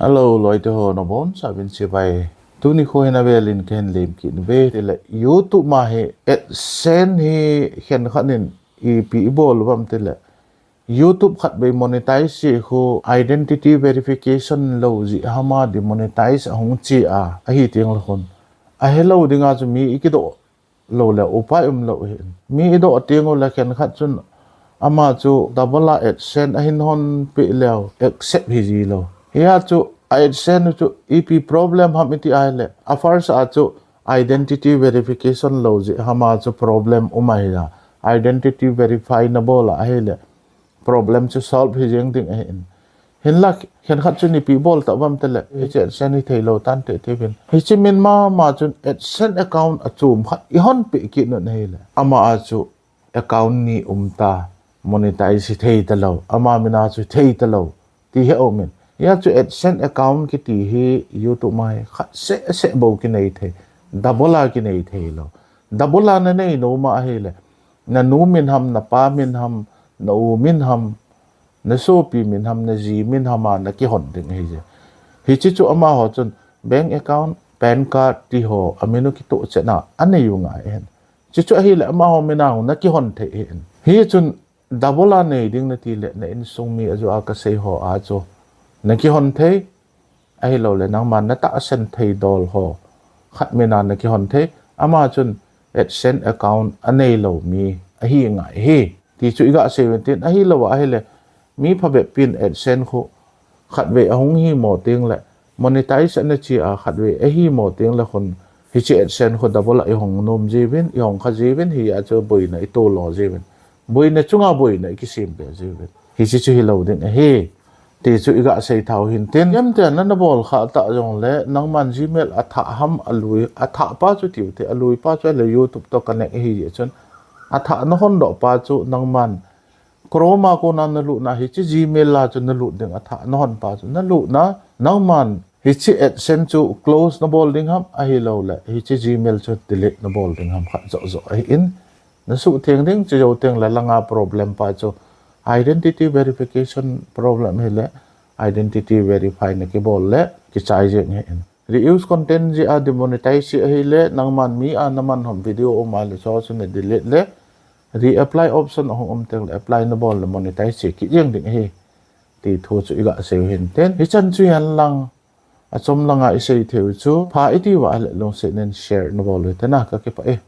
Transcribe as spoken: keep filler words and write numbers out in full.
Hello, loite ho, nabonchauvin chibai. Tuni kho hin avelin kahin lemkit uve, tile YouTube ma hi AdSense hi khenkhat in ipi ibol uvam tile, YouTube khatvei monetize chu identity verification lou jeh hama demonetize ahung chi a, ahi tengle khun, ahilou dinga chu mi ikidoh loule upai umlou ahin. Mi idoh tengule khenkhat chun ama chu double a AdSense ahin honpeh leu accept hiji lou. Hia chu a AdSense chu ipi problem ham iti ahile, a first a chu identity verification lou jeh hama chu problem um ahi a. Identity verify nabol a ahile, problem chu solve hijeng ding ahin. Hinla khenkhat chun ipi bol tauvam tile, hiche AdSense hitheilou tante tiuvin, hiche min mama chun AdSense account achom khat ihonpeh kit un ahile, ama a chu account ni umta, monetize hithei talou, ama mina chu hithei talou, ti he umin. Hia chu AdSense account kiti hi YouTube ma hi khat sehseh bou kinei thei, double a kinei theilou. Double a nanei nom ahile, nanu min ham, napa min ham, na-u min ham, nasopi min ham, naji min ham a nakihon ding ahije. Hiche chu amaho chun bank account, PAN card tiho amin u kitoh chetna anei u ngai ahin. Chuchu ahile amaho mina nakihon thei ahin. Hichun double a nei ding natile, na insung mi ajoa kaseiho a chu nakihon thei, ahiloule nangman natahsan thei dol ho khat mina nakihon thei. Ama chun AdSense account aneilou mi ahi ngai ahi, ti chu iga seiuvin tin, ahilou ahile, mi phabep pin AdSense khu khatvei ahung himo tengle, monetize ana chi a khatvei ahimo tengle khun, hiche AdSense khu double a ihong nom jiuvin, ihong kha jiuvin, hia chu boina itolo jiuvin, boina chunga boina ikisempeh jiuvin. Hiche chu hilou ding ahi, ti chu iga seithau hin tin. Kemtia nana bol kha tah jongle, nangman Gmail athah ham alui, athah pa chu tiute, alui pa chu ahile YouTube toh connect ahijeh chun, athah nahondoh pa chu nangman Chrome a kona nalutna, hiche Gmail a chu nalut ding, athah nahon pa chu nalutna, nangman hiche AdSense chu close nabol ding ham, ahiloule hiche Gmail chu delete nabol ding ham khat joh joh ahin, nasuhtheng ding. Chujou tengle langa problem pa chu identity verification problem hile, identity verify nakibol le kichai jeng ahin. Reuse content jeh a demonetize ahile, nangman mi a naman hom video um ahile, chuho chu nadelete le, reapply option ahung um tengle apply nabol le monetize kit jeng ding ahi, ti thu chu iga seiu hin tin. Hichan chu hihen lang, achom langa isei theiu chu, pha itiuva ahile lungset in share nabol u hitin, kakipah e.